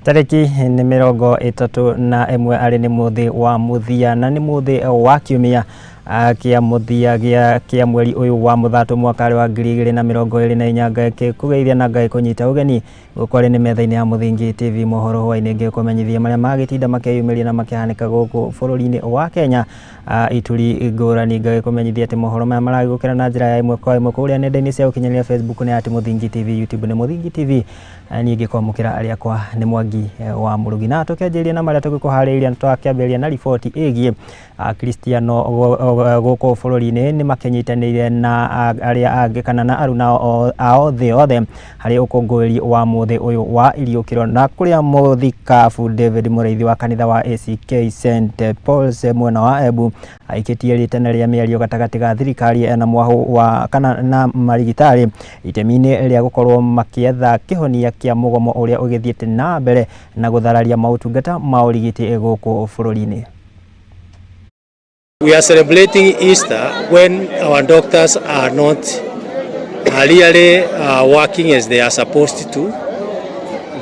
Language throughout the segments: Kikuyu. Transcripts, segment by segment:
Tarĩki nĩ 31, arĩ nĩ mũthĩ wa mũthia na nĩ mũthĩ wa kiumia kĩa mũthia gĩa mweri ũyũ wa Mũthatũ, mwaka wa 2024. Ngakĩkũgeithia na ngagĩkũnyita ũgeni gũkũ arĩ nĩ metha-inĩ ya Mũthingi TV mohoro hwaĩ-inĩ, ngĩkũmenyithia marĩa magĩtinda makĩyumĩria na makĩhanĩka gũkũ bũrũri-inĩ wa Kenya ituri ngũrani. Ngagĩkũmenyithia atĩ mohoro maya maragĩgũkĩra na njĩra ya ĩmwe kwa ĩmwe kũrĩa nenda-inĩ cia ũkinyanĩria. Facebook nĩ at Mũthingi TV, YouTube nĩ Mũthingi TV. Niĩ ngĩkwamũkĩra arĩa kwa nĩ Mwangi wa Mũrugi, na tũkĩanjĩrĩria na marĩa tũgĩkũharĩrĩria, na twakĩambĩrĩria na riboti ĩgiĩ Akristiano gũkũ bũrũri-inĩ nĩ makĩnyitanĩire na arĩa angĩ kana na aruna ao thĩ yothe harĩ ũkũngũĩri wa mũthĩ ũyũ wa iriũkĩro, na kũrĩa mũthikabu David Mũrĩithi wa kanitha wa ACK St Paul's mwena wa Embu aikĩtie rĩtana rĩa mĩario gatagatĩ ga thirikari na mwahũ wa kana na marigitari itemi-inĩ rĩa gũkorwo makĩetha kĩhonia kĩa mũgomo ũrĩa ũgĩthiĩte na mbere na gũthararia maũtungata ma ũrigiti gũkũ bũrũri-inĩ. We are celebrating Easter when our doctors are not really working as they are supposed to.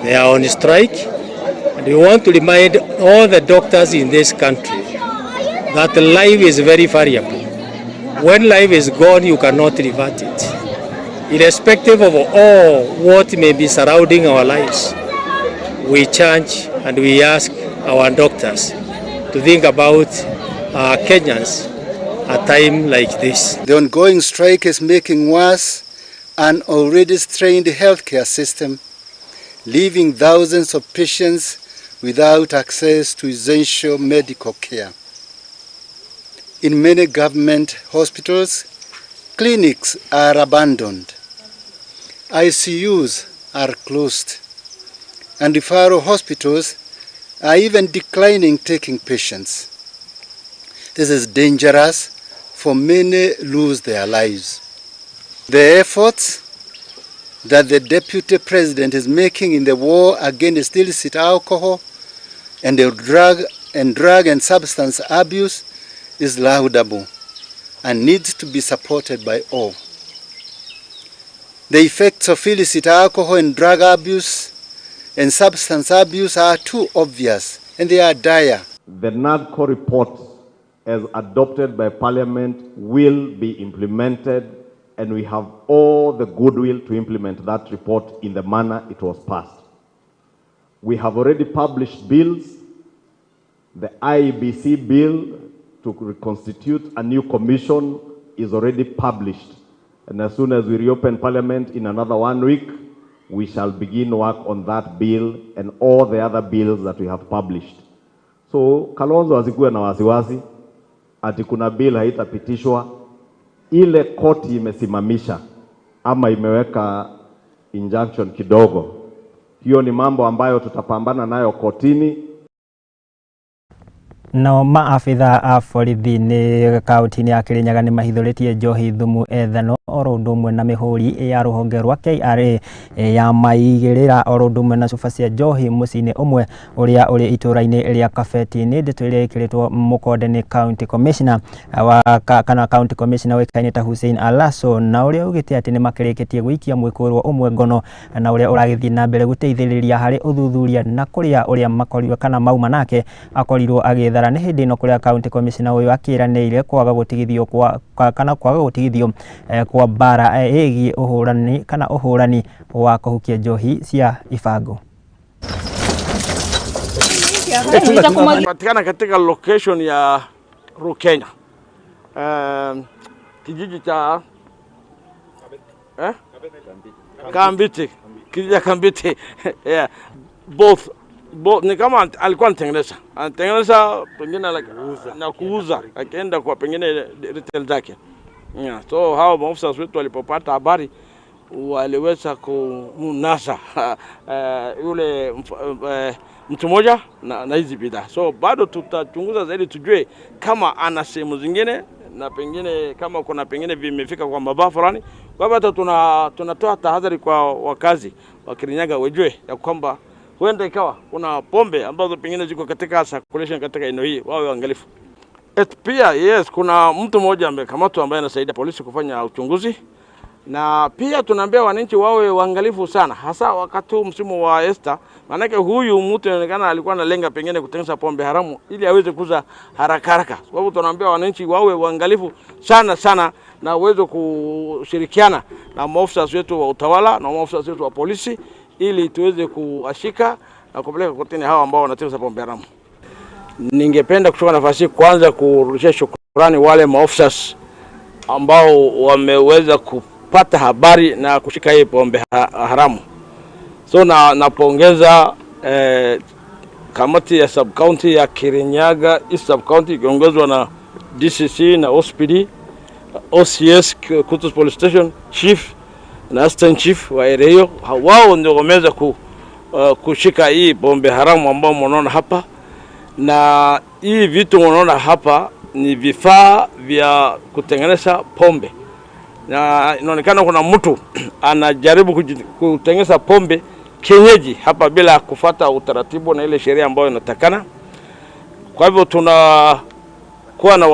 They are on strike. And we want to remind all the doctors in this country that life is very variable. When life is gone, you cannot revert it. Irrespective of all what may be surrounding our lives, we charge and we ask our doctors to think about Kenyans at a time like this. The ongoing strike is making worse an already strained healthcare system, leaving thousands of patients without access to essential medical care. In many government hospitals, clinics are abandoned, ICUs are closed, and referral hospitals are even declining taking patients. This is dangerous, for many lose their lives. The efforts that the deputy president is making in the war against illicit alcohol and the drug and substance abuse is laudable and needs to be supported by all. The effects of illicit alcohol and drug abuse and substance abuse are too obvious, and they are dire. The NADCO report as adopted by Parliament will be implemented, and we have all the goodwill to implement that report in the manner it was passed. We have already published bills, the IEBC bill to reconstitute a new commission is already published. And as soon as we reopen Parliament in another one week, we shall begin work on that bill and all the other bills that we have published. So Kalonzo asikuwe na wasiwasi ati kuna bill haitapitishwa. Ile koti imesimamisha ama imeweka injunction kidogo, hiyo ni mambo ambayo tutapambana nayo kotini. Nao maabitha a borithi nĩ kaunti-inĩ ya Kirinyaga nĩ mahithũrĩtie njohi thumu ethanol oro ũndũ ũmwe na mĩhũri ya rũhonge rwa KRA ya maigĩrĩra oro ũndũ ũmwe na cuba cia njohi mũciĩ-inĩ ũmwe ũrĩa ũrĩ itũũra-inĩ rĩa Kabeti. Nĩ ndeto ĩrĩa ĩkĩrĩtwo mũkonde nĩ county commissioner wa kana county commissioner ũĩkaine ta Hussein Alaso, na ũrĩa ugĩte atĩ nĩ makĩrĩkĩtie gũikia mwĩkũĩrwo ũmwe ngono na ũrĩa ũragĩthiĩ na mbere gũteithĩrĩria harĩ ũthuthuria, na kũrĩa ũrĩa makorirwo kana mauma nake akorirwo agĩthara. Nĩ hĩndĩ ĩno kũrĩa county commissioner ũyũ akĩranĩire kwaga gũtigithio kwa kana kwaga gũtigithio kwa mbara ĩgiĩ ũhũrani kana ũhũrani wa kũhukia njohi cia ibango. Patikana katika location ya Rukenya, kijiji cha Kambiti, kijiji cha Kambiti, yeah. Both ni kama alikuwa anatengeneza pengine like, na kuuza akienda kwa pengine retail zake, yeah. So hao maofisa wetu walipopata habari waliweza kumnasa yule mtu mmoja na hizi bidhaa. So bado tutachunguza zaidi tujue kama ana sehemu zingine na pengine kama kuna pengine vimefika kwa mabaa fulani. Kwa hivyo hata tunatoa tahadhari kwa wakazi wa Kirinyaga wajue ya kwamba huenda ikawa kuna pombe ambazo pengine ziko katika circulation katika eneo hii, wawe waangalifu. Pia yes, kuna mtu mmoja amekamatwa ambaye anasaidia polisi kufanya uchunguzi. Na pia tunaambia wananchi wawe waangalifu sana, hasa wakati huu msimu wa Easter, maanake huyu mtu inaonekana alikuwa analenga pengine kutengeneza pombe haramu ili aweze kuuza haraka haraka. Kwa hivyo tunaambia wananchi wawe waangalifu sana sana na waweze kushirikiana na maofisa wetu wa utawala na maofisa wetu wa polisi ili tuweze kuashika na kupeleka kotini hawa ambao wanatengeneza pombe haramu. Ningependa kuchukua nafasi kwanza kurudisha shukrani wale maofisa ambao wameweza kupata habari na kushika hii pombe haramu. So napongeza kamati ya sub county ya Kirinyaga East sub county ikiongozwa na DCC na OCPD, OCS Kutus Police Station Chief na Assistant Chief wa area hiyo. Wao ndio wameweza kushika hii pombe haramu ambao mnaona hapa. Na hii vitu mnaona hapa ni vifaa vya kutengeneza pombe. Na inaonekana kuna mtu anajaribu kutengeneza pombe kienyeji hapa bila kufuata utaratibu na ile sheria ambayo inatakana. Kwa hivyo tunakuwa na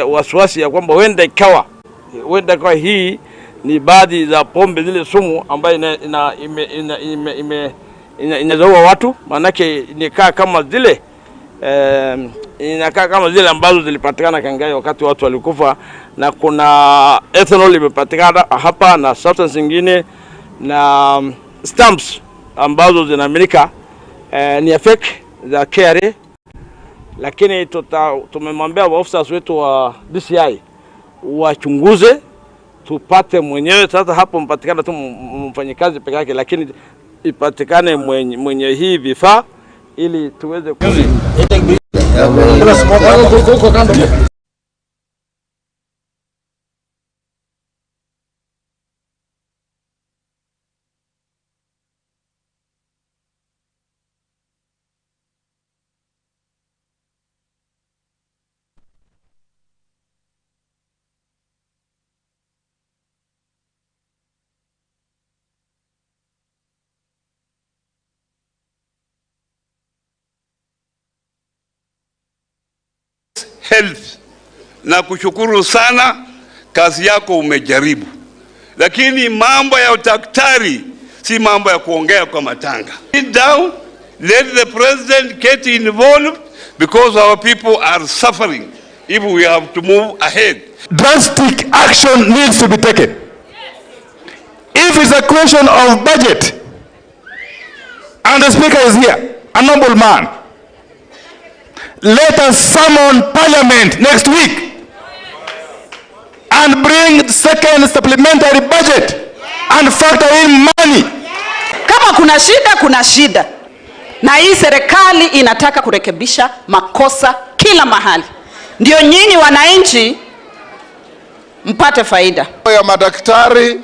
wasiwasi ya kwamba huenda ikawa hii ni baadhi za pombe zile sumu ambayo inazaua watu, maanake inakaa kama zile inakaa kama zile ambazo zilipatikana Kangai wakati watu walikufa, na kuna ethanol imepatikana hapa na substance zingine na stamps ambazo zinaaminika ni ya fake za KRA, lakini tumemwambia officers wetu wa DCI wachunguze tupate mwenyewe. Sasa hapo mpatikana tu mfanyikazi peke yake, lakini ipatikane mwenye hii vifaa ili tuweze Health. Na kushukuru sana, kazi yako umejaribu, lakini mambo ya udaktari si mambo ya kuongea kwa matanga. Sit down, let the president get involved because our people are suffering if we have to move ahead. Drastic action needs to be taken. If it's a question of budget, and the speaker is here, a noble man, let us summon parliament next week and bring second supplementary budget and factor in money. Kama kuna shida, kuna shida, na hii serikali inataka kurekebisha makosa kila mahali, ndio nyinyi wananchi mpate faida. Ya madaktari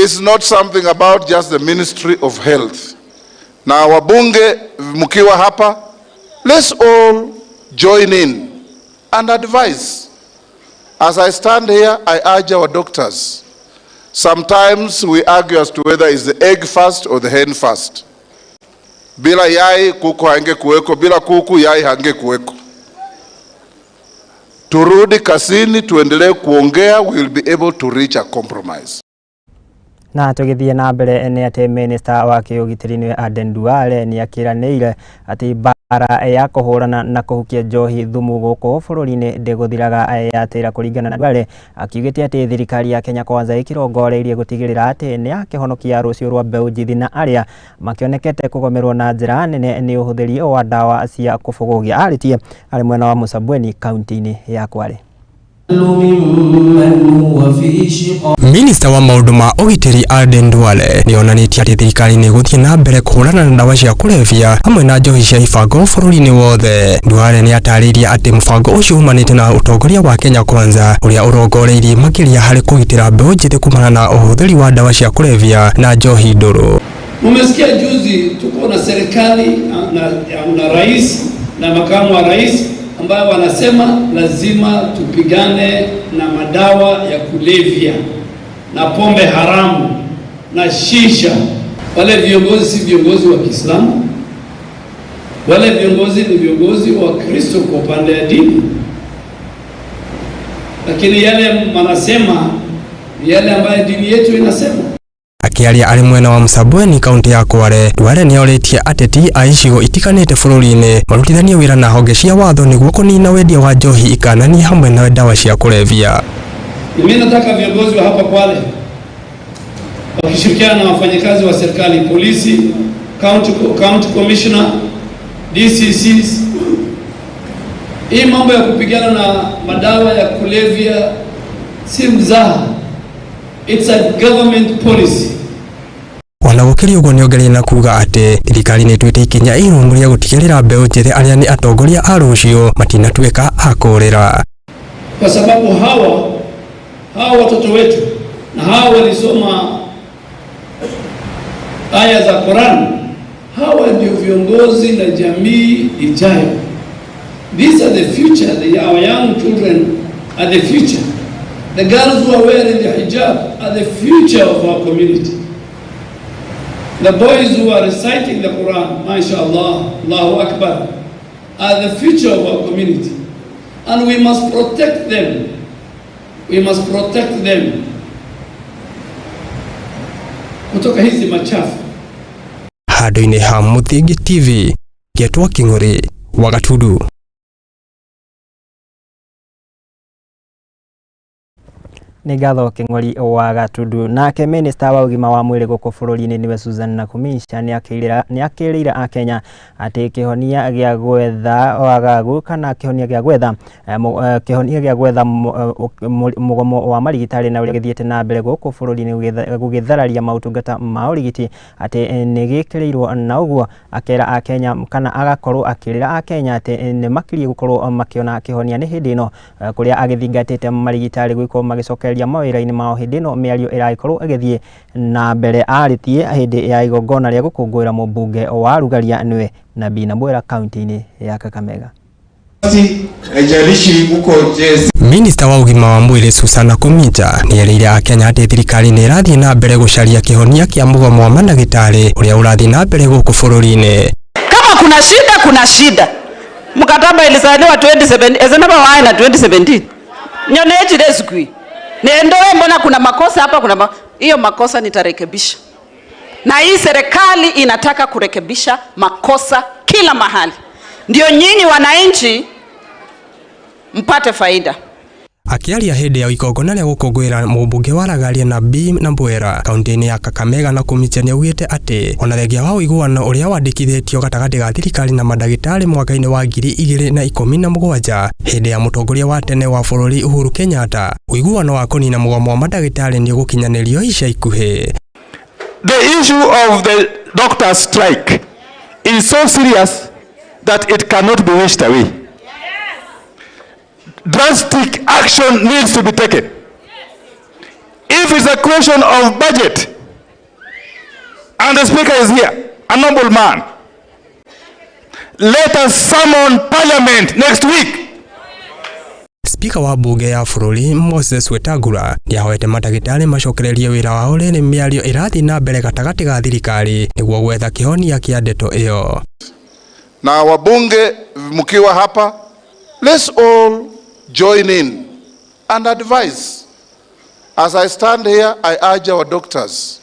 is not something about just the Ministry of Health. Na wabunge mkiwa hapa, let's all join in and advise. As I stand here, I urge our doctors. Sometimes we argue as to whether it's the egg first or the hen first. Bila yai kuku haingekuweko, bila kuku yai hangekuweko. Turudi kazini, tuendelee kuongea, we will be able to reach a compromise. Na tũgĩthiĩ na mbere nĩ atĩ minista wa kĩũgitĩri nĩwe Aden Duale nĩ akĩranĩire atĩ mbara ya kũhũrana na kũhukia njohi thumu gũkũ bũrũri-inĩ ndĩgũthiraga yatĩra. Kũringana na Duale, akiugĩte atĩ thirikari ya Kenya Kwanza ĩkĩrongoreirie gũtigĩrĩra atĩ nĩ yakĩhonokia rũciũ rwa mbeũ njĩthĩ na arĩa makĩonekete kũgomerwo na njĩra nene nĩ ũhũthĩri wa ndawa cia kũbũgũgia. Arĩtie arĩ mwena wa Mũsambweni, kaunti-inĩ ya Kwale. Minista wa maũndũ ma ũgitĩri Aden Duale nĩ onanĩtie atĩ thirikari nĩ ĩgũthiĩ na mbere kũhũrana na ndawa cia kũrebia hamwe na njohi cia ibango bũrũri-inĩ wothe. Duale nĩ atarĩirie atĩ mũbango ũcio umanĩte na ũtongoria wa Kenya Kwanza, ũrĩa ũrongoreirie makĩria harĩ kũgitĩra mbeũ njĩthĩ kumana na ũhũthĩri wa ndawa cia kũrebia na njohi ndũrũ. Mumesikia juzi tuko na serikali na rais na makamu wa rais ambayo wanasema lazima tupigane na madawa ya kulevya na pombe haramu na shisha. Wale viongozi si viongozi wa Kiislamu, wale viongozi ni viongozi wa Kristo kwa upande ya dini, lakini yale wanasema Ni yale ambayo dini yetu inasema. Akĩaria arĩ mwena wa Msambweni, kaunti ya Kwale, Duale nĩorĩtie ateti a icigo itiganĩte bũrũri-inĩ marutithanie wĩra na honge cia watho nĩguo kũnina wendia wa njohi ikananie hamwe na ndawa cia kũrebia. Mimi nataka viongozi wa hapa Kwale wakishirikiana na wafanyakazi wa serikali, polisi, county commissioner, DCCs, hii mambo ya kupigana na madawa ya kulevya si mzaha. It's a government policy. Ona gũkĩrĩ ũguo, nĩongereire na kuga atĩ thirikari nĩ ĩtuĩte ikinya irũmu rĩa gũtigĩrĩra mbeũ njĩthĩ arĩa nĩ atongoria a rũciũ matinatuĩka a kũũrĩra. Kwa sababu hawa watoto wetu na hawa walisoma aya za Quran, hawa ndio viongozi na jamii ijayo. These are the future. Our young children are the future. The girls who are wearing the hijab are the future of our community. The boys who are reciting the Quran, mashallah, Allahu Akbar, are the future of our community. And we must protect them. We must protect them kutoka hizi machafu. Handũ-inĩ ha Mũthingi TV, ngetwo Kĩng'ũri wa Gatundu. Nĩ ngatho, Kĩng'ori wa Gatundu. Nake minista wa ũgima wa mwĩrĩ gũkũ bũrũri-inĩ, nĩwe Susan Nakhumicha, nĩ akĩrĩire akenya atĩ kĩhonia gĩa gwetha wagagu kana kĩhonia gĩa gwetha kĩhonia gĩa gwetha mũgomo wa marigitari na ũrĩa gĩthiĩte na mbere gũkũ bũrũri-inĩ gũgĩthararia maũtungata ma ũrigiti atĩ nĩ gĩkĩrĩirwo, na ũguo akera akenya kana agakorwo akĩrĩra akenya atĩ nĩ makirie gũkorwo makĩona kĩhonia nĩ hĩndĩ ĩno kũrĩa agĩthingatĩte marigitari gũkorwo magĩcokereria mawĩra-inĩ mao hĩndĩ ĩno mĩario ĩragĩkorwo ĩgĩthiĩ na mbere. Arĩtie hĩndĩ ya igongona rĩa gũkũngũĩra mũmbunge wa Rugaria, nĩwe Nabii Nabwera, kaunti-inĩ ya Kakamega. Haijalishi uko JSC. Minista wa ũgima wa mwĩrĩ Susan Nakhumicha nĩerĩire akenya atĩ thirikari nĩ ĩrathiĩ na mbere gũcaria kĩhonia kĩa mũgomo wa mandagĩtarĩ ũrĩa ũrathiĩ na mbere gũkũ bũrũri-inĩ. Kama kuna shida, kuna shida. Mkataba ilisainiwa 2017, ezenaba wae na 2017. Nyoneji lesikui. Niendoe, mbona kuna makosa hapa, kuna hiyo makosa nitarekebisha. Na hii serikali inataka kurekebisha makosa kila mahali. Ndio nyinyi wananchi mpate faida. Akĩaria hĩndĩ ya igongona rĩa gũkũngũĩra mũmbunge wa Ragaria Nabii Nabwera kaunti-inĩ ya Kakamega, Nakhumicha nĩaugĩte atĩ ona thengia wa ũiguano ũrĩa wandĩkithĩtio gatagatĩ ga thirikari na mandagĩtarĩ mwaka-inĩ wa 2017 hĩndĩ ya mũtongoria wa tene wa bũrũri Uhuru Kenyatta, ũiguano wa kũnina mũgomo wa mandagĩtarĩ nĩ ũgũkinyanĩrio ica ikuhĩ. The issue of the doctor's strike is so serious that it cannot be wished away. Drastic action needs to be taken. If it's a question of budget, and the speaker is here, a noble man, let us summon parliament next week. Spika wa bunge ya bũrũri Moses Wetangula nĩahoete mandagĩtarĩ macokererie wĩra wao rĩrĩ mĩario ĩrathiĩ na mbere gatagatĩ ga thirikari nĩguo gwetha kĩhonia kĩa ndeto ĩyo. Na wabunge mkiwa hapa, let's all join in and advise. As I stand here, I urge our doctors.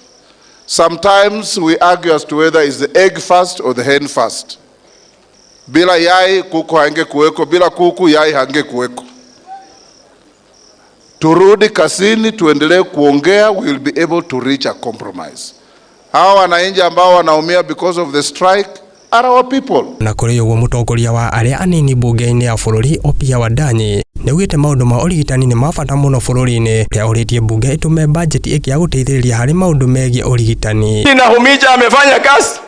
Sometimes we argue as to whether it's the egg first or the hen first. Bila yai kuku haingekuweko, bila kuku yai hangekuweko. Turudi kazini, tuendelee kuongea, we will be able to reach a compromise. Hawa wananchi ambao wanaumia because of the strike are our people. Na kũrĩ ũguo, mũtongoria wa arĩa anini bunge-inĩ ya bũrũri Opiyo Wandayi nĩaugĩte maũndũ ma ũrigitani nĩ ma bata mũno bũrũri-inĩ, ũrĩa ũrĩtie bunge ĩtũme bajeti ĩngĩ ya gũteithĩrĩria harĩ maũndũ megiĩ ũrigitani. Nakhumicha amefanya kazi,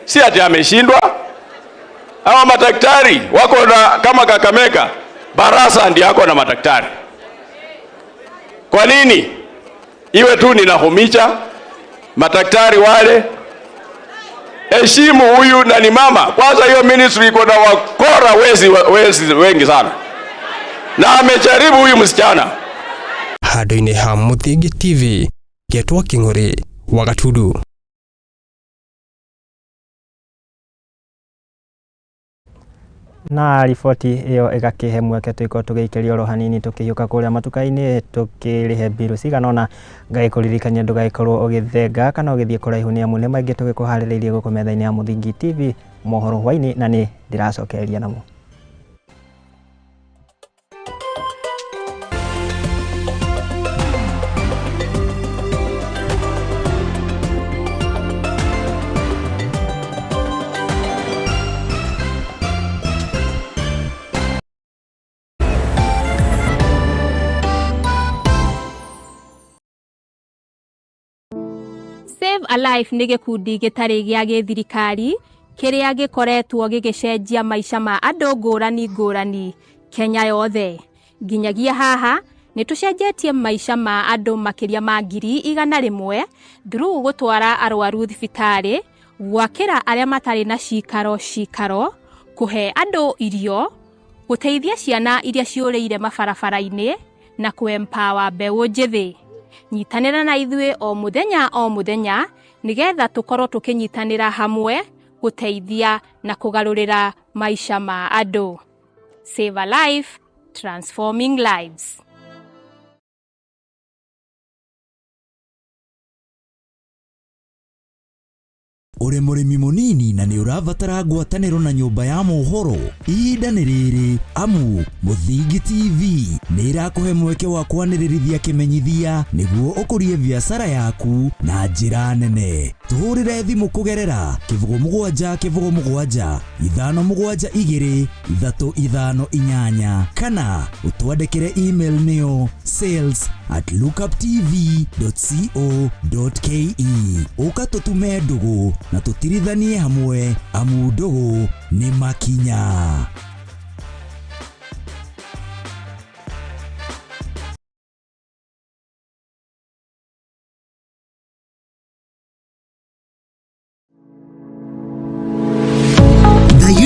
si ati ameshindwa. Hawa madaktari wako na kama Kakamega, Barasa ndiye ako na madaktari. Kwa nini iwe tu ni Nakhumicha? Madaktari wale heshimu huyu na ni mama. Kwanza hiyo ministry iko na wakora, wezi, wezi wengi sana, na amejaribu huyu msichana. Handũ-inĩ ha Mũthingi TV, ngetwo Kĩng'ũri wa Gatundu. Na riboti ĩyo ĩgakĩhe mweke tũikorwo tũgĩikĩria oro hanini tũkĩhiũka kũrĩa matuka-inĩ tũkĩrĩhe mbiru cigana ũna. Ngagĩkũririkania ndũgagĩkorwo ũgĩthenga kana ũgĩthiĩ kũraihu nĩ amu nĩ maingĩ tũgĩkũharĩrĩirie gũkũ metha-inĩ ya Mũthingi TV mohoro hwainĩ, na nĩ ndĩracokereria namo. Save a Life nĩ gĩkundi gĩtarĩ gĩa gĩthirikari kĩrĩa gĩkoretwo gĩgĩcenjia maica ma andũ ngũrani ngũrani Kenya yothe. Nginyagia haha nĩ tũcenjetie maica ma andũ makĩria ma 100,000 through gũtwara arwaru thibitarĩ, gwakĩra arĩa matarĩ na cikaro cikaro, kũhe andũ irio, gũteithia ciana iria ciũrĩire mabarabara-inĩ na kũ-empower mbeũ njĩthĩ. Nyitanĩra na ithuĩ o mũthenya o mũthenya nĩgetha tũkorwo tũkĩnyitanĩra hamwe gũteithia na kũgarũrĩra maica ma andũ. Save a Life, transforming lives. Ũrĩ mũrĩmi mũnini na nĩ ũrabatara ngwatanĩro na nyũmba ya mohoro, ihinda nĩ rĩrĩ amu Mũthingi TV nĩ ĩrakũhe mweke wa kwanĩrĩrithia kĩmenyithia nĩguo ũkũrie biacara yaku na njĩra nene. Tũhũrĩre thimũ kũgerera 07 07 572 358 kana ũtwandĩkĩre email nĩyo sales@lookuptv.co.ke. Ũka tũtume ndũgũ na tũtirithanie hamwe amu ndũgũ nĩ makinya.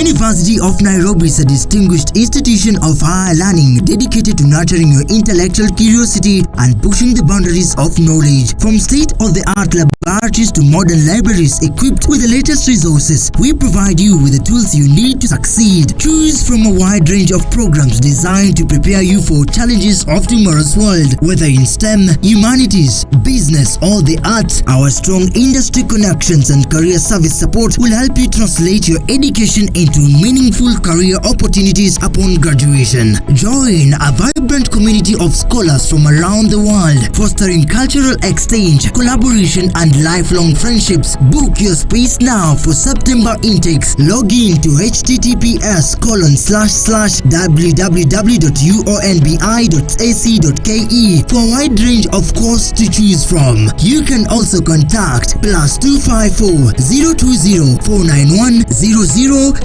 University of Nairobi is a distinguished institution of higher learning dedicated to nurturing your intellectual curiosity and pushing the boundaries of knowledge. From state-of-the-art laboratories to modern libraries equipped with the latest resources, we provide you with the tools you need to succeed. Choose from a wide range of programs designed to prepare you for challenges of tomorrow's world. Whether in STEM, humanities, business, or the arts, our strong industry connections and career service support will help you translate your education into meaningful career opportunities upon graduation. Join a vibrant community of scholars from around the world, fostering cultural exchange, collaboration, and lifelong friendships. Book your space now for September intakes. Log in to https://www.uonbi.ac.ke for a wide range of courses to choose from. You can also contact +254 020 491 0000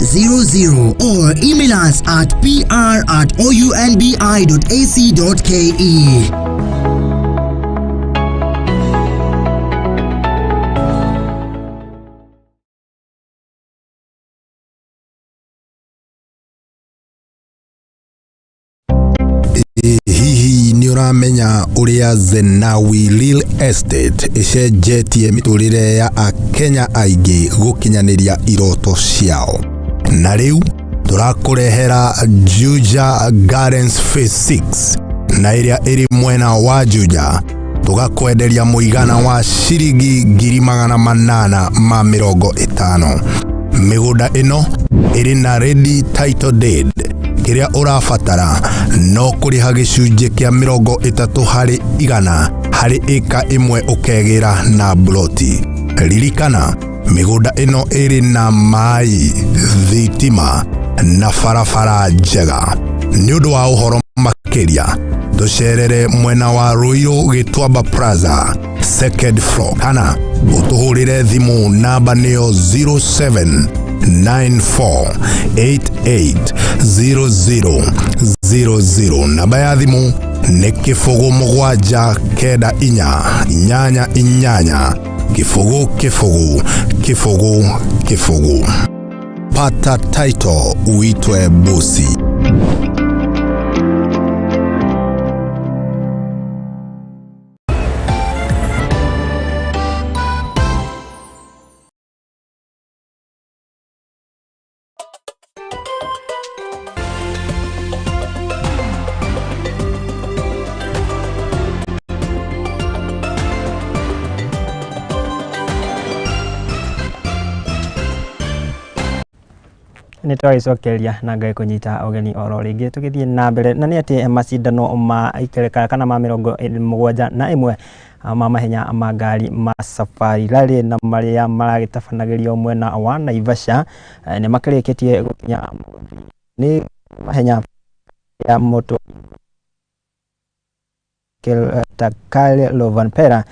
or email us at pr@ounbi.ac.ke. Hihi nĩ ũramenya ũrĩa Zenawi Real Estate ĩcenjetie mĩtũrĩre ya Akenya aingĩ gũkinyanĩria iroto ciao? Na rĩu tũrakũrehera Juja Gardens Phase 6 na ĩrĩa ĩrĩ mwena wa Juja, tũgakwenderia mũigana wa ciringi 850,000. Mĩgũnda ĩno ĩrĩ na ready title deed. Kĩrĩa ũrabatara no kũrĩha gĩcunjĩ kĩa 30% harĩ ĩka ĩmwe ũkegĩra na bloti. Ririkana, mĩgũnda ĩno ĩrĩ na maĩ, thitima na barabara njega. Nĩ ũndũ wa ũhoro makĩria, tũcerere mwena wa Ruiru Gĩtuamba Plaza, second floor, kana ũtũhũrĩre thimũ namba nĩyo 0794880000. Namba ya thimũ nĩ 0 7 9 4 8 8 0 0 0 0. Pata title uitwe bosi. Nĩ twagĩcokeria na Ngai kũnyita ũgeni oro rĩngĩ tũgĩthiĩ na mbere na nĩ atĩ macindano ma ikereka kana ma 71 ma mahenya ma ngari ma Safari Rally na marĩa maragĩtabanagĩrio mwena wa Naivasha nĩ makĩrĩkĩtie gũkinya nĩ mahenya ya moto Takale Rovanpera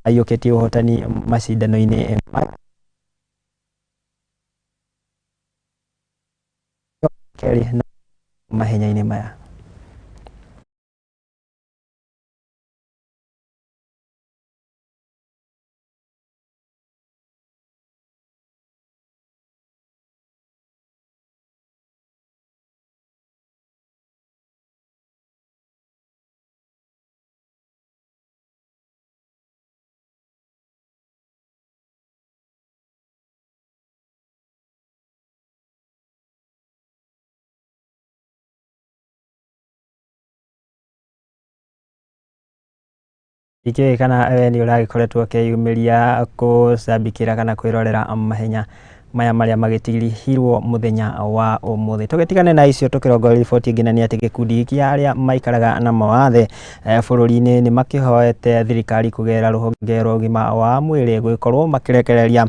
aiyũkĩtie ũhotani macindano-inĩ kerĩ na mahenya-inĩ maya. Ikĩũĩ kana we nĩ ũragĩkoretwo ũkĩyumĩria gũcambĩkĩra kana kwĩrorera mahenya maya marĩa magĩtirihirwo mũthenya wa ũmũthĩ. Tũgĩtigane na icio tũkĩrongoreria riboti ĩngĩ na nĩ atĩ gĩkundi kĩa arĩa maikaraga na mawathe bũrũri-inĩ nĩ makĩhoete thirikari kũgerera rũhonge rwa ũgima wa mwĩrĩ gũgĩkorwo makĩrekereria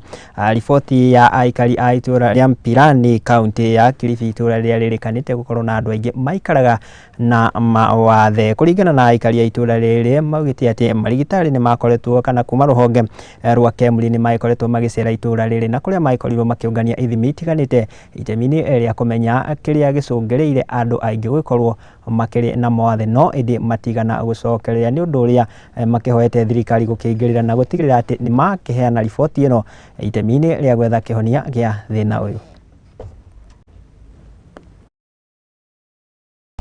riboti ya aikari a itũra rĩa Mpirani kaunti ya Kilifi, itũra rĩrĩa rĩrĩkanĩte gũkorwo na andũ aingĩ maikaraga na mawathe. Kũringana na aikari a itũra rĩrĩ maugĩte atĩ marigitari nĩ makoretwo kana kuma rũhonge rwa KEMRI nĩ magĩkoretwo magĩcera itũra rĩrĩ na kũrĩa magĩkorirwo makĩũngania ithimi itiganĩte itemi-inĩ rĩa kũmenya kĩrĩa gĩcũngĩrĩire andũ aingĩ gũgĩkorwo makĩrĩ na mawathe, no ĩndĩ matigana gũcokereria nĩ ũndũ ũrĩa makĩhoete thirikari gũkĩingĩrĩra na gũtigĩrĩra atĩ nĩ makĩheana riboti ĩno itemi-inĩ rĩa gwetha kĩhonia gĩa thĩna ũyũ.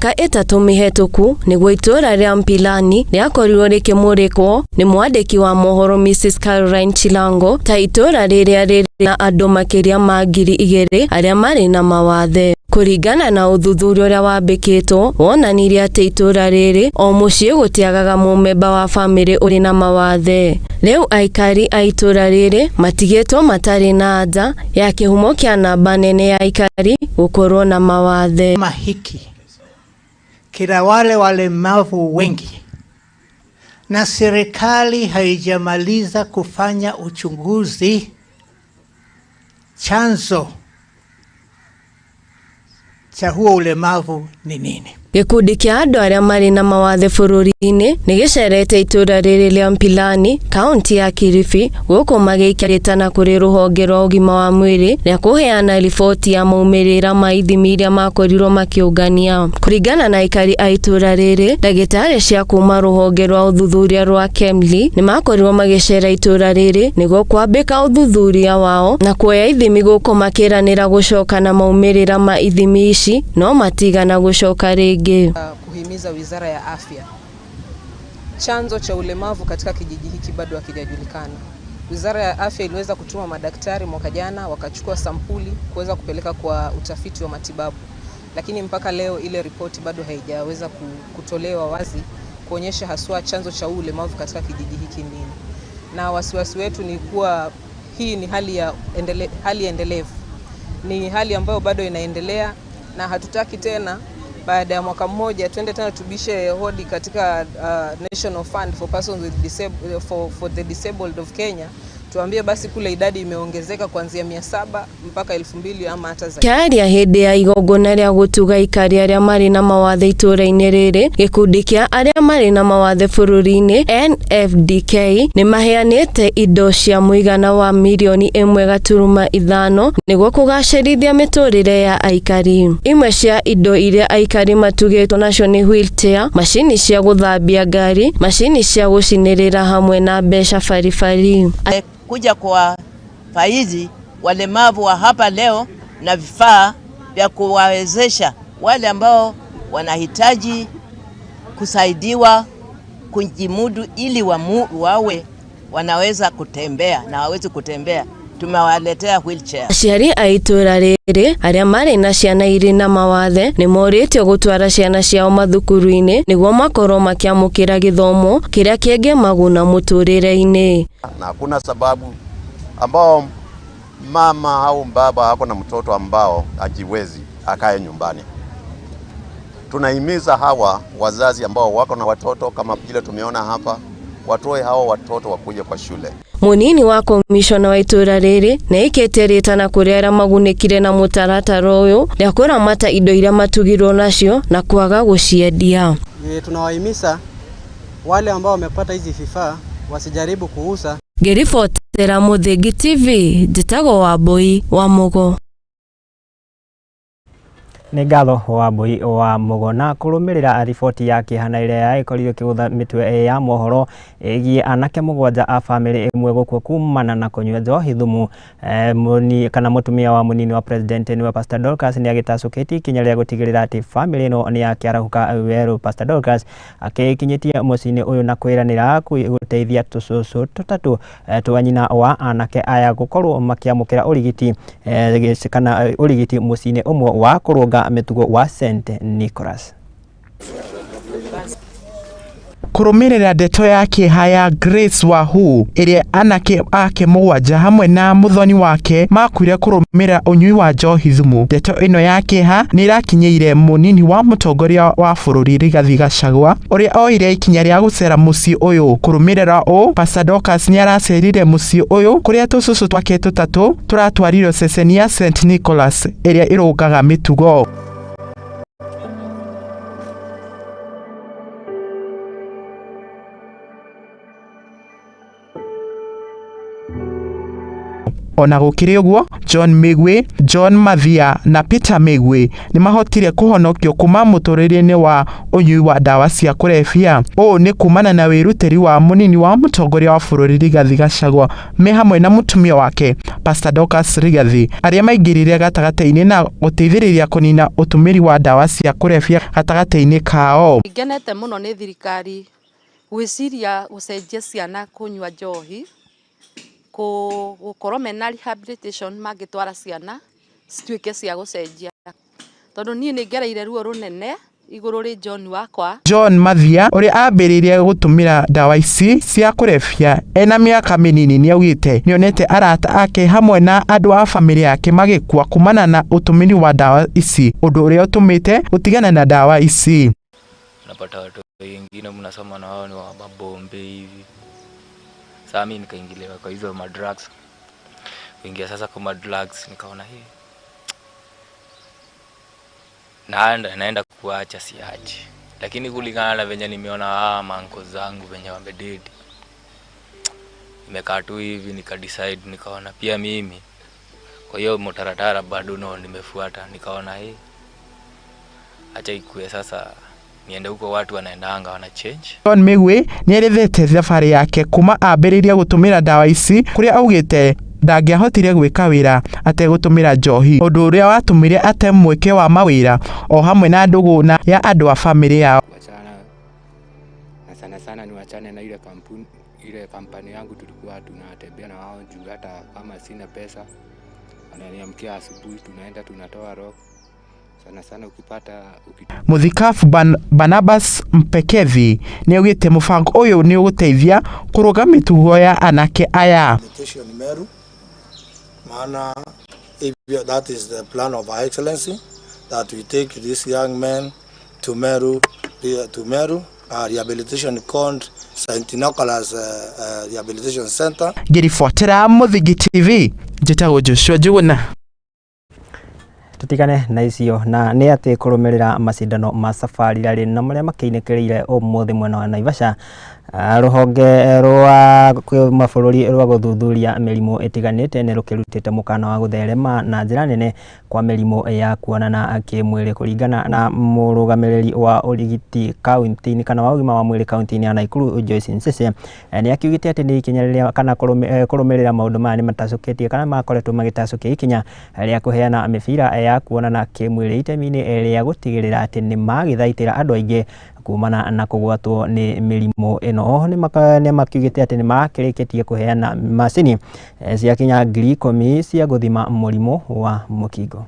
Mĩaka 3 mĩhetũku nĩguo itũra rĩa Mpilani rĩakorirwo rĩkĩmũrĩkwo nĩ mwandĩki wa mohoro Mrs Caroline Chilango ta itũra rĩrĩa rĩrĩ na andũ makĩria ma 2,000 arĩa marĩ na mawathe. Kũringana na ũthuthuria ũrĩa wambĩkĩtwo wonanirie atĩ itũra rĩrĩ o mũciĩ gũtiagaga mũmemba wa bamĩrĩ ũrĩ na mawathe. Rĩu aikari a itũra rĩrĩ matigĩtwo matarĩ na anja ya kĩhumo kĩa namba nene ya aikari gũkorwo na mawathe. Mahiki kila wale walemavu wengi, na serikali haijamaliza kufanya uchunguzi chanzo cha huo ulemavu ni nini. Gĩkundi kĩa andũ arĩa marĩ na mawathe bũrũri-inĩ nĩ gĩcerete itũra rĩrĩ rĩa Mpilani kaunti ya Kilifi gũkũ magĩikia rĩtana kũrĩ rũhonge rwa ũgima wa mwĩrĩ rĩa kũheana riboti ya maumĩrĩra ma ithimi iria makorirwo makĩũngania. Kũringana na aikari a itũra rĩrĩ, ndagĩtarĩ cia kuma rũhonge rwa ũthuthuria rwa KEMRI nĩ makorirwo magĩcera itũra rĩrĩ nĩguo kwambĩka ũthuthuria wao na kuoya ithimi gũkũ makĩranĩra gũcoka na maumĩrĩra ma ithimi ici no matigana gũcoka rĩngĩ. Kuhimiza Wizara ya Afya. Chanzo cha ulemavu katika kijiji hiki bado hakijajulikana. Wizara ya Afya iliweza kutuma madaktari mwaka jana wakachukua sampuli kuweza kupeleka kwa utafiti wa matibabu. Lakini mpaka leo ile ripoti bado haijaweza kutolewa wazi kuonyesha haswa chanzo cha ulemavu katika kijiji hiki nini. Na wasiwasi wetu ni kuwa hii ni hali endelevu. Ni hali ambayo bado inaendelea na hatutaki tena baada ya mwaka mmoja twende tena tubishe hodi katika National Fund for Persons with for the Disabled of Kenya, tuambie basi kule idadi imeongezeka kuanzia 700 mpaka 2000 ama hata zaidi. Kĩaria hĩndĩ ya igongona rĩa gũtuga aikari arĩa marĩ na mawathe itũra-inĩ rĩrĩ, gĩkundi kĩa arĩa marĩ na mawathe bũrũri-inĩ NFDK nĩ maheanĩte indo cia mũigana wa mirioni 1.5 nĩguo kũgacĩrithia mĩtũrĩre ya aikari. Imwe cia indo iria aikari matugĩtwo nacio nĩ wheelchair, macini cia gũthambia ngari, macini cia gũcinĩrĩra hamwe na mbeca baribari. Kuja kwa faizi walemavu wa hapa leo na vifaa vya kuwawezesha wale ambao wanahitaji kusaidiwa kujimudu ili wawe wanaweza kutembea na waweze kutembea. Tumewaletea wheelchair. Aciari a itũra rĩrĩ arĩa marĩ na ciana irĩ na mawathe nĩ morĩtio gũtwara ciana ciao mathukuru-inĩ nĩguo makorwo makĩamũkĩra gĩthomo kĩrĩa kĩngĩmaguna mũtũrĩre-inĩ. Na hakuna sababu ambao Mama au baba ako na mtoto ambao hajiwezi, akae nyumbani. Tunahimiza hawa wazazi ambao wako na watoto kama vile tumeona hapa, watoe hawa watoto wakuje kwa shule. Munini wa komishona wa itũra rĩrĩ nĩ aikĩtie rĩtana kũrĩ arĩa magunĩkire na mũtaratara ũyũ rĩa kũramata indo iria matugirwo nacio na kwaga gũciendia. Tunawahimiza wale ambao wamepata hizi vifaa wasijaribu kuuza. Ngĩribotera Mũthingi TV, njĩtagwo Wambui wa Mũgo. Nĩ ngatho Wambui wa Mũgo. Na kũrũmĩrĩra riboti ya kĩeha na ĩrĩa yaikorirwo ĩkĩgũtha mĩtwe ya mohoro ĩgiĩ anake 7 a bamĩrĩ ĩmwe gũkua kumana na kũnyua njohi thumu, kana mũtumia wa mũnini wa president nĩwe Pastor Dorcas nĩ agĩtacũkĩtie ikinya rĩa gũtigĩrĩra atĩ bamĩrĩ ĩno nĩ yakĩarahũka werũ. Pastor Dorcas akĩkinyĩtie mũciĩ-inĩ ũyũ na kwĩranĩra gũteithia tũcũcũ tũtatũ twa nyina wa anake aya gũkorwo makĩamũkĩra ũrigiti kana ũrigiti mũciĩ-inĩ ũmwe wa kũrũnga mĩtugo wa St Nicholas. Kũrũmĩrĩra ndeto ya kĩeha ya Grace Wahu ĩrĩa anake ake 7 hamwe na mũthoni wake makuire kũrũmĩrĩra ũnyui wa njohi thumu. Ndeto ĩno ya kĩeha nĩ ĩrakinyĩire mũnini wa mũtongoria wa bũrũri Rigathi Gachagua ũrĩa oire ikinya rĩa gũcera mũciĩ ũyũ. Kũrũmĩrĩra ũũ, Pastor Dorcas nĩ aracerire mũciĩ ũyũ kũrĩa tũcũcũ twake tũtatũ tũratwarirwo ceceni ya St Nicholas ĩrĩa ĩrũngaga mĩtugo. Ona gũkĩrĩ ũguo, John Migwi, John Mathia na Peter Migwi nĩ mahotire kũhonokio kuma mũtũrĩre-inĩ wa ũnyui wa ndawa cia kũrebia. Ũũ nĩ kumana na wĩrutĩri wa mũnini wa mũtongoria wa bũrũri Rigathi Gachagua me hamwe na mũtumia wake Pastor Dorcas Rigathi arĩa maingĩrire gatagatĩ-inĩ na gũteithĩrĩria kũnina ũtũmĩri wa ndawa cia kũrebia gatagatĩ-inĩ kao. Ngenete mũno nĩ thirikari gwĩciria gũcenjia ciana kũnyua njohi, gũkorwo mena rehabilitation mangĩtwara ciana cituĩke cia gũcenjia, tondũ niĩ nĩ ngereire ruo rũnene igũrũ rĩ John wakwa. John Mathia ũrĩa ambĩrĩirie gũtũmĩra ndawa ici cia kũrebia ena mĩaka mĩnini nĩaugĩte nĩonete arata ake hamwe na andũ a bamĩrĩ yake magĩkua kumana na ũtũmĩri wa ndawa ici, ũndũ ũrĩa ũtũmĩte gũtigana na ndawa ici. Unapata watu wengine mnasoma na wao ni wa mabombe hivi. Sasa mimi nikaingiliwa kwa hizo madrugs. Kuingia sasa kwa madrugs nikaona hii naenda kuacha siachi. Lakini kulingana na venye nimeona manko zangu venye wamededi, nimekaa tu hivi nika decide, nikaona pia mimi kwa hiyo mtaratara bado no nimefuata, nikaona hii acha ikue sasa niende huko watu wanaendanga wana change. John Migwi nĩerethete thabarĩ yake kuma ambĩrĩria gũtũmĩra ndawa ici kũrĩa augĩte ndangĩahotire gwĩka wĩra ategũtũmĩra njohi, ũndũ ũrĩa watũmire ate mweke wa mawĩra o hamwe na ndũgũ na ya andũ a bamĩrĩ yao. Kuachana na sana sana ni wachane na ile kampuni, ile kampani yangu tulikuwa tunatembea na wao juu hata kama sina pesa wananiamkia asubuhi tunaenda tunatoa rock. Sana sana ukipata Mũthikabu Barnabas Mpekethi nĩaugĩte mũbango ũyũ nĩ ũgũteithia kũrũga mĩtugo ya anake aya. Meru, maana if that is the plan of Her Excellency that we take these young men to Meru, rehabilitation called St. Nicholas Rehabilitation Center. Ngĩribotera Mũthingi TV, njĩtagwo Joshua Njuguna. Tutigane na icio na nĩ atĩ kũrũmĩrĩra macindano ma safari rally na marĩa makĩinĩkĩrĩire ũmũthĩ mwena wa Naivasha, rũhonge rwa mabũrũri rwa gũthuthuria mĩrimũ ĩtiganĩte nĩ rũkĩrutĩte mũkana wa gũtherema na njĩra nene kwa mĩrimũ ya kuonana kĩmwĩrĩ kũringana na mũrũgamĩrĩri wa ũrigiti kaunti-inĩ kana wa ũgima wa mwĩrĩ kaunti-inĩ ya Nakuru Joyce Nsese nĩ akiugĩte atĩ nĩ ikinya rĩrĩa kana kũrũmĩrĩra maũndũ maya nĩ matacũkĩtie kana makoretwo magĩtacũkia ikinya rĩa kũheana mĩbira ya kuonana kĩmwĩrĩ itemi-inĩ rĩa gũtigĩrĩra atĩ nĩ magĩthaitĩra andũ aingĩ kumana na kũgwatwo nĩ mĩrimũ ĩno. Oho nĩ makiugĩte atĩ nĩ makĩrĩkĩtie kũheana macini cia kinya 10,000 cia gũthima mũrimũ wa mũkingo.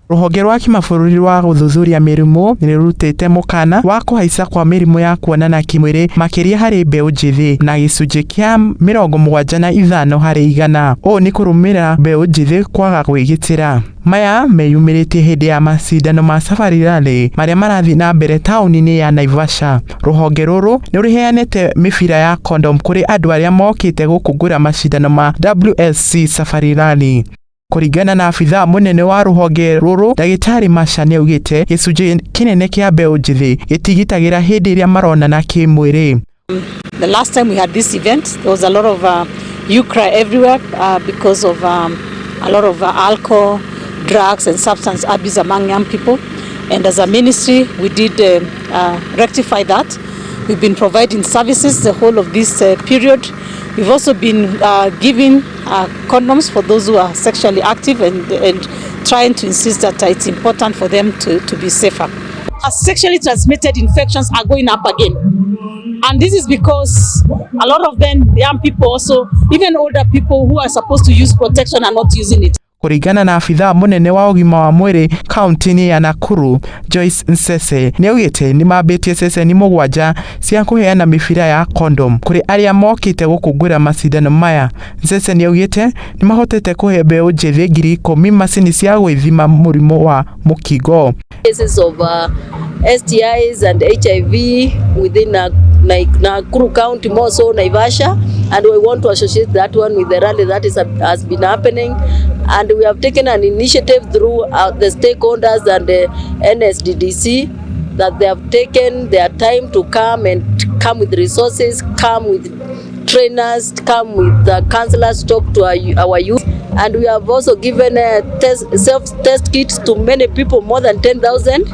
Rũhonge rwa kĩmabũrũri rwa gũthuthuria mĩrimũ nĩrũrutĩte mũkana wa kũhaica kwa mĩrimũ ya kuonana kĩmwĩrĩ makĩria harĩ mbeũ njĩthĩ na gĩcunjĩ kĩa 75 harĩ igana. Ũũ nĩ kũrũmĩrĩra mbeũ njĩthĩ kwaga kwĩgitĩra. Maya meyumĩrĩtie hĩndĩ ya macindano ma Safari Rally marĩa marathiĩ na mbere taũni-inĩ ya Naivasha. Rũhonge rũrũ nĩrũheanĩte mĩbira ya condom kũrĩ andũ arĩa mokĩte gũkũngũĩra macindano ma WSC Safari Rally. Kũringana na abithaa mũnene wa rũhonge rũrũ ndagĩtarĩ Masha nĩaugĩte gĩcunjĩ kĩnene kĩa mbeũ njĩthĩ gĩtigitagĩra hĩndĩ ĩrĩa maronana kĩmwĩrĩ. The last time we had this event, there was a lot of outcry everywhere because of a lot of alcohol, drugs and substance abuse among young people. And as a ministry, we did rectify that. We've been providing services the whole of this period. We've also been giving condoms for those who are sexually active and trying to insist that it's important for them to be safer. Sexually transmitted infections are going up again. And this is because a lot of them, young people also, even older people who are supposed to use protection are not using it. Kũringana na abithaa mũnene wa ũgima wa mwĩrĩ kaunti-inĩ ya Nakuru Joyce Nsese nĩaugĩte nĩmambĩtie ceceni 7 cia kũheana mĩbira ya condom kũrĩ arĩa mokĩte gũkũngũĩra macindano maya. Nsese nĩaugĩte nĩmahotete kũhe mbeũ njĩthĩ 10,000 macini cia gwĩthima mũrimũ wa mũkingo. Cases of STIs and HIV within Nakuru County, more so Naivasha, and we want to associate that one with the rally that has been happening. And we have taken an initiative through the stakeholders and the NSDDC that they have taken their time to come and come with resources, come with trainers, come with counselors, talk to our youth. And we have also given self-test kits to many people, more than 10,000.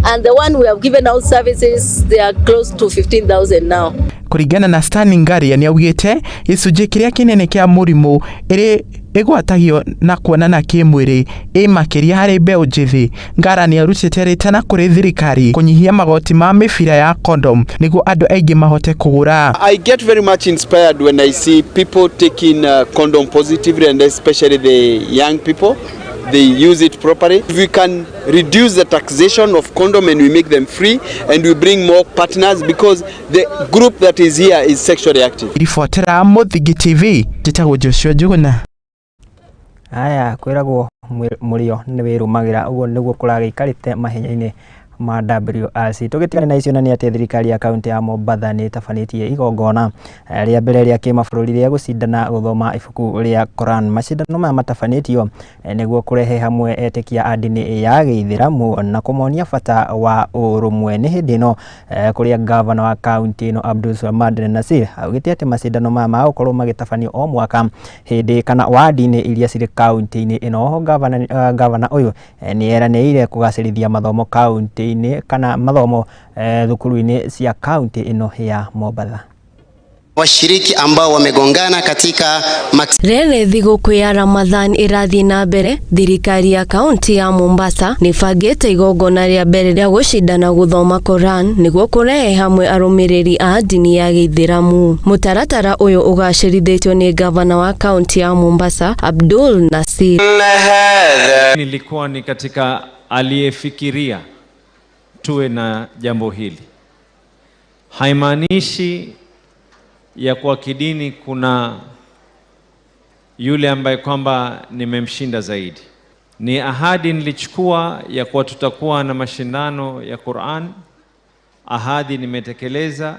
And the one we have given out services, they are close to 15,000 now. Kũringana na Stanley Ngaria nĩaugĩte gĩcunjĩ kĩrĩa kĩnene kĩa mũrimũ ĩrĩ ĩgwatagio na kuonana kĩmwĩrĩ ĩ makĩria harĩ mbeũ njĩthĩ. Ngara nĩarutĩte rĩtana kũrĩ thirikari kũnyihia magoti ma mĩbira ya condom nĩguo andũ aingĩ mahote kũgũra. I get very much inspired when I see people taking condom positively, and especially the young people. They use it properly. If we can reduce the taxation of condom and we make them free and we bring more partners, because the group that is here is sexually active. Ribotera Mũthingi TV, njĩtagwo Joshua Njuguna. Aya kwĩragwo mũrĩo nĩ wĩrũmagĩra, ũguo nĩguo kũragĩikarĩte mahenya-inĩ ma WRC. Tũgĩtigana na icio na nĩ atĩ thirikari ya kaunti ya Mombatha nĩ ĩtabanĩtie igongona rĩa mbere rĩa kĩmabũrũri rĩa gũcindana gũthoma ibuku rĩa Quran. Macindano maya matabanĩtio nĩguo kũrehe hamwe etĩkia a ndini ya gĩithĩramu na kũmonia bata wa ũrũmwe. Nĩ hĩndĩ ĩno kũrĩa gavana wa kaunti ĩno Abdul Swamad Nasir augĩte atĩ macindano maya magũkorwo magĩtabanio o mwaka hĩndĩ kana wadi-inĩ iria cirĩ kaunti-inĩ ĩno. Oho gavana ũyũ nĩ eranĩire kũgacĩrithia mathomo kaunti kana mathomo thukuru-inĩ cia kaunti ĩno ya Mombatha. Washiriki ambao wamegongana katika Rĩrĩ thigũkũ ya Ramadhan ĩrathiĩ na mbere, thirikari ya kaunti ya Mombasa nĩbangĩte igongona rĩa mbere rĩa gũcindana gũthoma Quran nĩguo kũrehe hamwe arũmĩrĩri a ndini ya gĩithĩramu. Mũtaratara ũyũ ũgacĩrithĩtio nĩ gavana wa kaunti ya Mombasa Abdul Nasir. Nilikuwa ni katika aliyefikiria tuwe na jambo hili. Haimaanishi ya kwa kidini kuna yule ambaye kwamba nimemshinda zaidi. Ni ahadi nilichukua ya kuwa tutakuwa na mashindano ya Qur'an. Ahadi nimetekeleza,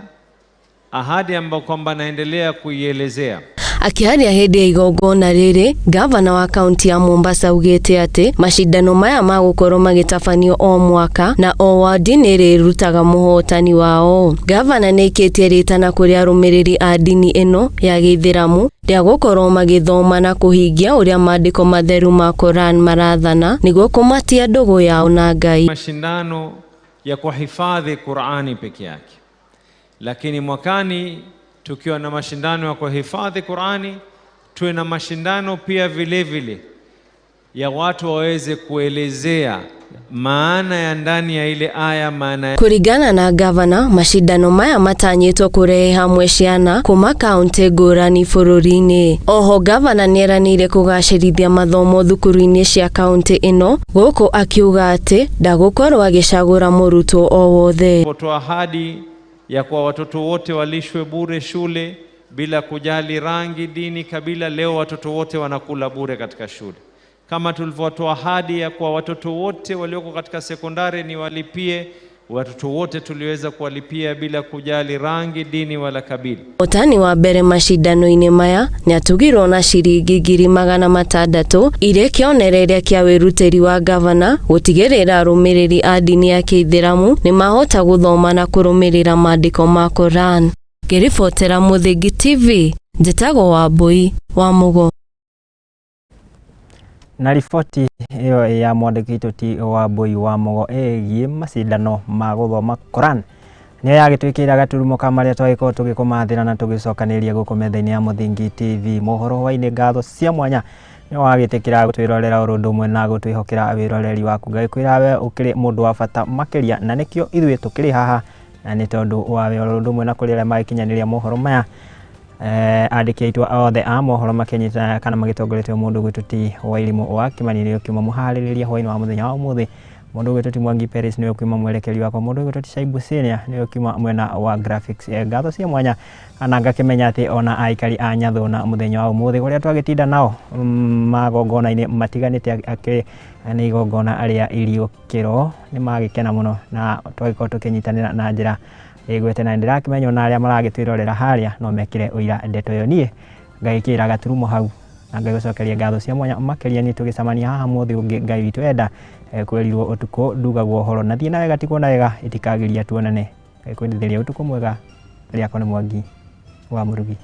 ahadi ambayo kwamba naendelea kuielezea. Akĩaria hĩndĩ ya igongona rĩrĩ, gavana wa kaunti ya Mombasa augĩte atĩ macindano maya magũkorwo magĩtabanio o mwaka na o wadi nĩrĩrutaga mũhotani wao. Gavana nĩaikĩtie rĩtana kũrĩ arũmĩrĩri a ndini ĩno ya gĩithĩramu rĩa gũkorwo magĩthoma na kũhingia ũrĩa maandĩko matheru ma Quran marathana nĩguo kũmatia ndũgũ yao na Ngai. Mashindano ya kuhifadhi Qur'ani peke yake, lakini mwakani tukiwa na mashindano ya kuhifadhi Qur'ani, tuwe na mashindano pia vile vile ya watu waweze kuelezea maana ya ndani ya ile aya, maana Kũringana na gavana, macindano maya matanyĩtwo kũrehe hamwe ciana kuma kaunti ngũrani bũrũri-inĩ. Oho gavana nĩeranĩire kũgacĩrithia mathomo thukuru-inĩ cia kaunti ĩno, gũkũ akiuga atĩ ndagũkorwo agĩcagũra mũrutwo o wothe. Kutoa ahadi ya kuwa watoto wote walishwe bure shule bila kujali rangi, dini, kabila. Leo watoto wote wanakula bure katika shule. Kama tulivyotoa ahadi ya kuwa watoto wote walioko katika sekondari ni walipie, watoto wote tuliweza kuwalipia bila kujali rangi, dini wala kabila. Mũhotani wa mbere macindano-inĩ maya nĩatugirwo na ciringi 600,000 irĩ kĩonereria kĩa wĩrutĩri wa gavana gũtigĩrĩra arũmĩrĩri a ndini ya Kĩithĩramu nĩmahota gũthoma na kũrũmĩrĩra maandĩko ma Quran. Ngĩribotera Mũthingi TV, njĩtagwo Wambui wa Mũgo. Na riboti ĩyo ya mwandĩki witũ ti Wambui wa Mũgo ĩgiĩ macindano ma gũthoma Quran nĩyo yagĩtwĩkĩra gaturumo ka marĩa twagĩkorwo tũgĩkũmathĩra na tũgĩcokanĩrĩria gũkũ metha-inĩ ya Mũthingi TV. Mohoro hwainĩ, ngatho cia mwanya nĩ wagĩtĩkĩra gũtwĩrorera oro ũndũ ũmwe na gũtwĩhokera wĩroreri waku. Ngagĩkwĩra we ũkĩrĩ mũndũ wa bata makĩria, na nĩkĩo ithuĩ tũkĩrĩ haha, na nĩ tondũ wa we oro ũndũ ũmwe na kũrĩ arĩa magĩkinyanĩria mohoro maya, andĩki aitũ othe a mohoro makĩnyita kana magĩtongoretio mũndũ gwitũ ti Wairimũ wa Kĩmani nĩwe ũkiuma mũharĩrĩria hwainĩ wa mũthenya wa ũmũthĩ, mũndũ gwitũ ti Mwangi Peris nĩwe ũkiuma mwerekeri wakwa, mũndũ gwitũ ti Shaibu Senior nĩwe ũkiuma mwena wa graphics. Ngatho cia mwanya na ngakĩmenya atĩ ona aikari a Nyathũna mũthenya wa ũmũthĩ kũrĩa twagĩtinda nao magongona-inĩ matiganĩte akĩrĩ nĩ igongona rĩa iriũkĩro nĩ magĩkena mũno na twagĩkorwo tũkĩnyitanĩra na njĩra ĩgwete, na ndĩrakĩmenya ona arĩa maragĩtwĩrorera harĩa no mekĩre ũira ndeto ĩyo. Niĩ ngagĩkĩra gaturumo hau na ngagĩcokeria ngatho cia mwanya makĩria nĩ tũgĩcemania haha mũthĩ ũngĩ Ngai witũ enda. Kwĩrirwo ũtukũ ndugagwo ũhoro, na thiĩ na wega ti kuona wega itikagiria tuonane. Ngagĩkwendithĩria ũtukũ mwega. Rĩakwa nĩ Mwangi wa Mũrugi.